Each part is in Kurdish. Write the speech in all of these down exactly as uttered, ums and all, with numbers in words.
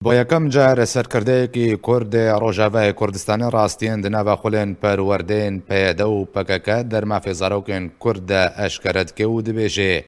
Bo yekem car serkirdeyekî Kurd ê Rojavayê Kurdistanê rastiyên di nava xulên perwerdeyên P Y D û P K K der mafê zarokên Kurd de eşkere dike û dibêje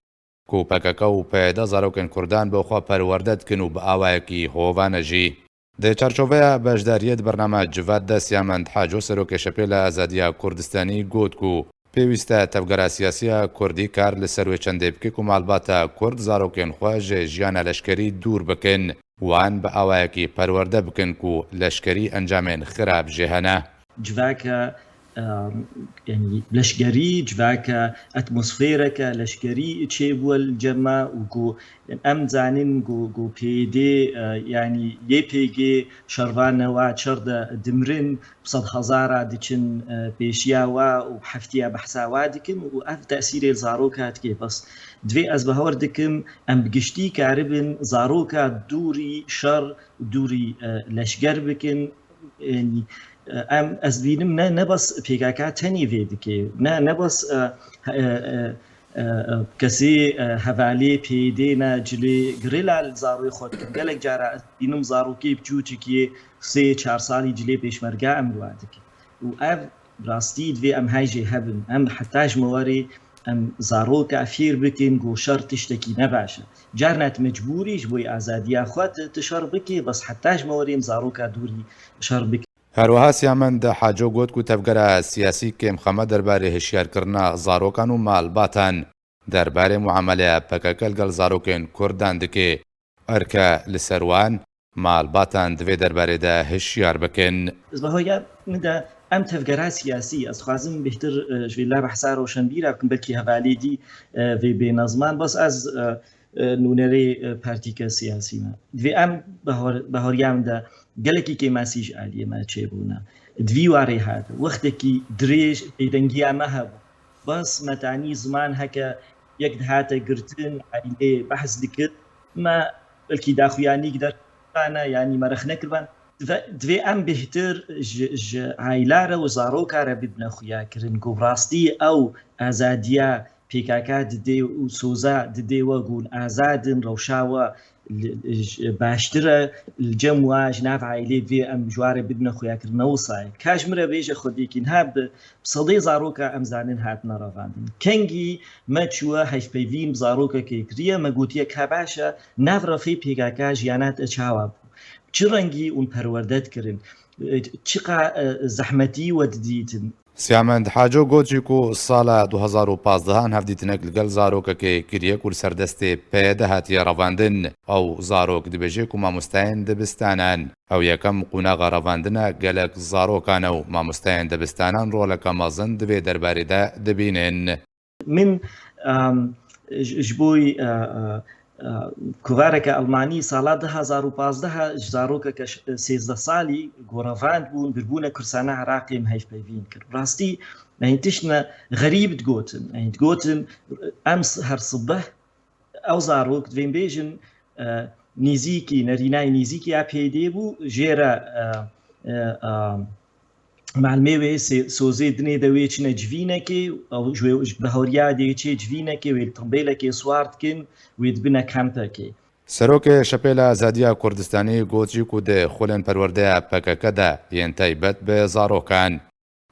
ku P K K û P Y D zarokên Kurdan bo xwe perwerde dikin û bi awayekî hovane jî. Di çarçoveya beşdariyê di bernama Civat de Siyamend Haco, serokê Şepêla Azadiya Kurdistanî, got ku pêwîst e tevgera siyasî ya Kurdî kar li ser wê çendê bike ku malbata Kurd zarokên xwe ji jiyana leşkerî dûr bikin, wan bi awayekî perwerde bikin ku leşkerî encamên xirab jê hene. Civaka, em, yanî leşkerî, civaka atmosfereke leşkerî çêbûye li cem me û ku em zanin ku, ku P Y D, e, yanî Y P G şervan newa çar de dimirin, bi sed hezara diçin, e, pêşiya wa û heftiya behsa wa dikin û ev tesîrê li zaroka dike. Bes divê ez bawer dikim, em bi giştî karibin zaroka dûrî şer, dûrî, e, leşger bikin. Yanî, e, em, ez dibînim ne, ne bes P K K tenê vê dike, ne, ne bes, e, e, e, e, e, kesê, e, hevalê P Y D ne cilê girêla li zaroyê xwe dikin. Gelek cara ez dibînim zarokê biçûçikê sê çar salî cilê pêşmerga em li wan dikin. Û ev rastî divê em hay jê hebin. Em heta ji me werê em zaroka fêr bikin ku şer tiştekî ne baş e. Carna tu mecbûr î ji bo azadiya xwe tu, tu şer bikî, bes heta ji me werê em zaroka dûrî şer bikin. Her wiha Siyamend Haco got ku tevgera siyasî kêmxeme derbarê hişyarkirina zarokan û malbatan derbarê muameleya P K K li gel zarokên Kurdan dike. Erke li ser wan, malbatan di vê derbarê de hişyar bikin. Ez bahoya min de em tevgera siyasî, ez dixwazim bêhtir, e, ji vê la behsa roşenbîra bikim, belkî hevalê dî, e, vê bêne ziman, bes ez, e, e, nûnerê, e, partîke siyasî me. Divê em bahor-, bahoriya min de gelekî kêmasî ji aliyê me çêbûne. Di vî warê hate, wextekî dirêj bêdengiya me hebû. Bes me tanî ziman heke yek dihate girtin, aîlê behs dikir, me belkî daxuyanîk derxistane, yanî me rexne kiribane. Divê, divê em bêhtir ji, ji aîla re û zaroka re bibine xuyakirin ku bi rastî ew azadiya P K K didê û soza didê we ku hûn azad in, rewşa we li, li, ji, baştir e, li cem we ji nav aîlê divê em ji we re bibine xuyakirin, ne wisa ye. Ka ji min re bêje xwedîkî niha bi, bi sedê zaroka em zanin hatine revandin. Kengî me çûye hevpeyvîn bi zarokekê kiriye, me gotiye ka baş e, nav refê P K K jiyana te çawa bû? Çi rengî hûn perwerde dikirin? Çiqa, e, zehmetî we didîtin? Siyamend Haco got jî ku sala du hezar û pazdeh an hevdîtinek li gel zarokekê kiriye ku li ser destê P Y D hatiye revandin. Ew zarok dibêje ku mamosteyên dibistanan, ew yekem qonaxa revandina gelek zarokan e û mamosteyên dibistanan roleke mezin di vê derbarê de dibînin. Min, em, ji, ji bo, e, e, e, kovareke Elmanî sala du hezar û pazdeh ji zarokeke ş-, sêzdeh salî ku revand bûn, birbûne Kurdistana Iraqê em hevpeyvîn kir. Rastî, me hîn tiştine xerîb digotin. Me hîn digotin, em s-, her sibeh ew zarok divên bêjin, e, nîzîkî, nerînayê nîzîkî ya P Y D bû, jê re, e, e, e, Malmê wê sê-, sozê dinê de wê çine civînekê, ew ji wê, ji bahoriya dê çê civînekê, wê li timbêlekê siwar dikin, wê dibine kempekê. Serokê Şepêla Azadiya Kurdistanî got jî ku di xulên perwerdeya P K K de yên taybet bi zarokan,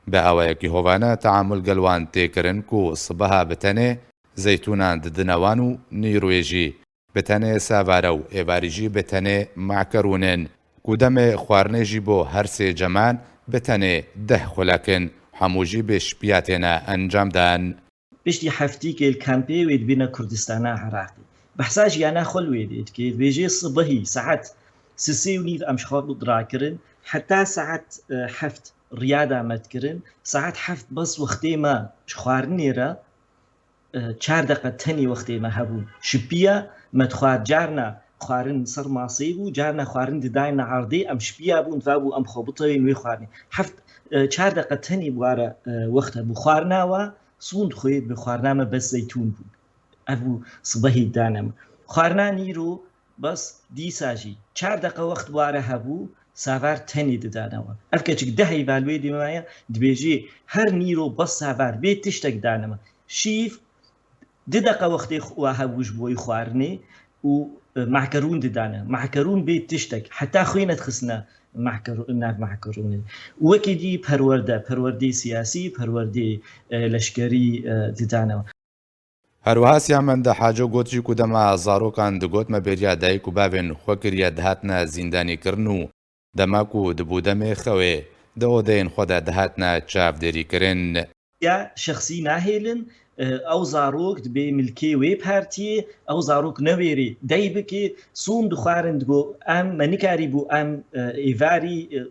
bi awayekî hovane teamul gel wan tê kirin ku sibeha bi tenê zeytûnan didine wan û nîroyê jî bi tenê savare û êvarî jî bi tenê makerûn in, ku demê xwarinê jî bo her sê ceman bi tenê deh xulek in, hemû jî bi şipiya têne encamdan. Piştî heftîkê li kempê wê dibîne Kurdistana Iraqê. Behsa jiyana xwe li wê dê dike. Dibêje sibehî saet sisê û nîv em ji xwe rakirin, heta saet, e, heft riya da me dikirin. Saet heft bes wextê me ji xwarinê re, e, çar deqe tenê wextê me hebû. Şipiya me dixwar, carna xwarin ser masê bû, carna xwarin didayne erdê, em şipiya bûn, va bû em xwe bitewên wê xwarinê. Heft, e, çar deqe tenê bi ware, e, wext hebû. Xwarina wa sûnd xwê bi xwarina me bes zeytûn bûn. Ev bû sibehî dane me. Xwarina nîro bes dîsa jî çar deqe wext ware hebû, savar tenê didane we. Ev keçik deh heyval wê dî me ye, dibêjê her nîro bes savar bê tiştek dane me. Şîv di deqe wextê xwe hebû ji bo xwarinê û Mahkerûn didane. Mahkerûn bê tiştek. Heta xwê nedixistine mahkerû-, nav mahkerûnê. Wekî dî perwerde, perwerdê siyasî, perwerdê, e, leşkerî, e, didane. Her wiha Siyamend Haco got jî ku dema zarokan digot me bêriya dayik û bavên xwe kiriye dihatine zîndanîkirin û dema ku dibû demê xewê di odeyên xwe de dihatine çavdêrîkirin. Ya şexsî nahêlin, e, ew zarok dibê milkê wê partiyê, ew zarok newêrê dey bike, sûn dixwarin, digo, em, me nikarîbû, em, e, êvarî, e,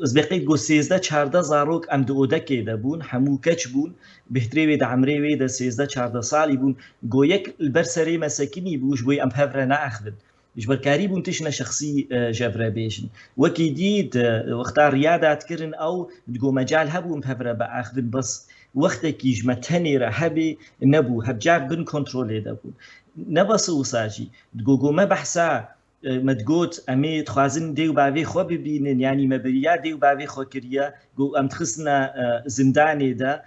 ez bê qeyd got sêzdeh çardeh zarok em di odekê de bûn, hemû keç bûn, bêhtirê wê di emrê wê de sêzdeh çardeh salî bûn, go yek li ber serê me sekinî bû, ji bo em bi hev re neaxivin. Ji ber karîbûn tiştine şexsî, e, ji hev re bêjin. Wekî dî di wexta riya datikirin ew digo mecal hebûn bi hev re biaxivin, bes wextekî ji me tenê re hebê nebû, hebcar bin kontrolê de bûn. Ne bes wisa jî, digo, go me behsa, e, me digot, em ê dixwazin dê û bavê xwe bibînin, yanî me beriya dê û bavê xwe kiriye, go em dixistine, e, zindanê de.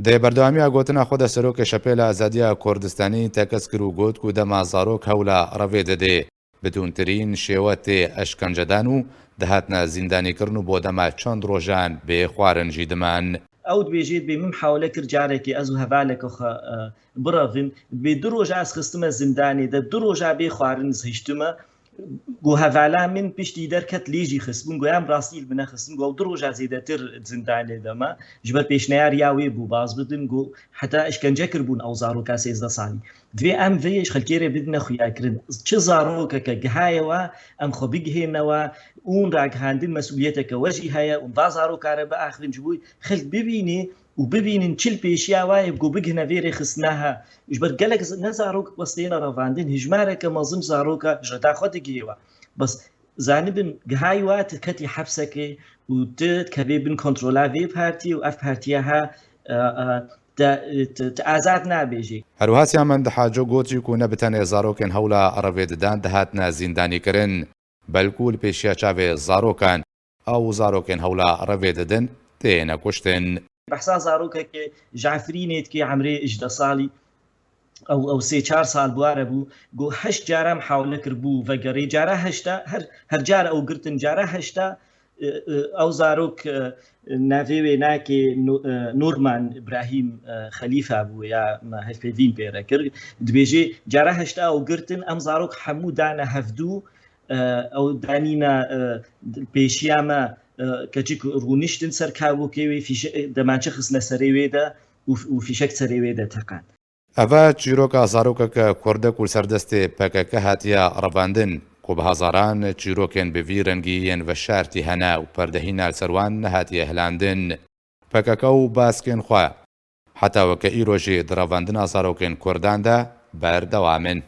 Di berdewamiya gotina xwe de Serokê Şepêla Azadiya Kurdistanî tekez kir û got ku dema zarok hewla revê didê, bi tundtirîn şêwe tê eşkencedan û dihatine zîndanîkirin û bo dema çend rojan bê xwarin jî diman. Ew dibêjê, dibê min mihawele kir carekê ez û hevaleke xwe, e, birevin. Dibê du roja ez xistime zindanê de, du roja bê xwarin ez hiştime. Go hevala min piştî derket lê jî xistibûn. Go ya em rastî li min nexistin. Go ew du roja zêdetir zindanê de me. Ji ber pêşneyar ya wê bû baz bidin. Go heta îşkence kiribûn ew zaroka sêzdeh salî. Divê em vê ji xelkê re bidine xuyakirin. Çi zarokeke gihaye we, em xwe bigihêne we, ûn ragihandin mesûliyeteke we jî heye, ûn va zaroka re biaxivin ji bo xelk bibînê û bibînin çi li pêşiya we ye, ku bigihine vê rêxistina he. Ji ber gelek z-, ne zarok bes têne revandin, hijmareke mezin zaroka ji reta xwe digihê we. Bes zanibin, gihayî we tu ketî hepsekê û tu dikevê bin kontrola vê partiyê û ev partiya he, e, e, te, te, te azad nabêjê. Herwiha Siyamend Haco got jî ku ne bi tenê zarokên hewla revê didan dihatine zîndanîkirin, belkû li pêşiya çavê zarokan ew zarokên hewla revê didin têne kuştin. Behsa zarokekê ji Efrînê dikê, emrê hejdeh salî, ew, ew sê çar sal bi ware bû, got heşt cara mihawele kiribû vegerê, cara heşta, her, her cara ew girtin, cara heşta, e, e, ew zarok, e, navê wê nake, Nu-, e, Nurman Îbrahîm, e, Xelîfa bû ya me hevpeyvîn pê re kir. Dibêjê, cara heşta ew girtin, em zarok hemû dane hevdû, e, ew danîne, e, pêşiya me, e, keçik rûniştin ser kavokê wê, fîşe-, demançe xistine serê wê de û, û fîşek serê wê de teqand. Eva çîroka zarokeke kurdek û serdestê P K K hatiye revandin, ku bi hezaran çîrokên bi vî rengî yên veşartî hene û perdehîna li ser wan nehatiye hilandin. P K K û baskên xwe heta weke îro jî di revandina zarokên kurdan de berdewam in.